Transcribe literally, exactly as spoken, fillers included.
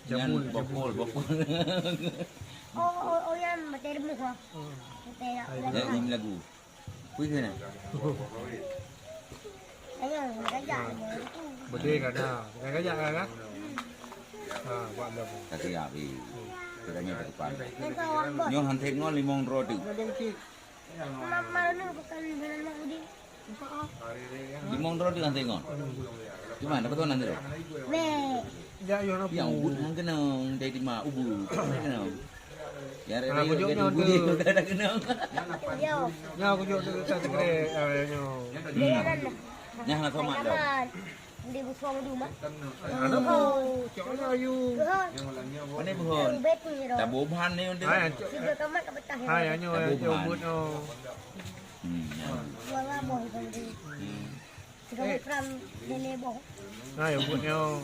Nyan bokol, bokol. Oh, oh, oh, yang betul muka. Betul. Ya, ini lagu. Kuih kena. Ayo, gajah. Betul kan? Ha, bukan gajah kan? Ha, buat belum. Kaki api. Katanya ke depan. Nyoh hantai ngon limong droe tu. Mama ni bukan benar nak udi. Limong droe tu hantai ngon. Cuma dapat tuan nanti tu. Weh. Ya, ya, nak Yang ubut hang kenong dari lima ubut. Hang kenong. Ya, rere Anak kujuk nyoh tu. Ada kenong. Yo. Nyoh kujuk tu tak segera, ah, nyoh. Dia kan. Nah, nak tomat dah. Di busong di rumah. Aduh, cok lah you. Mana buhon? Betul ni dah. Taboh bahan ni untuk. Hai, Tiga kamat tak betah ya. Hai, anyo Taboh ya, bahan. Ubut nyoh. Hmm, ya. Dua lah boh itu. Hmm. Tiga gram lele boh. Hai, ubut nyoh.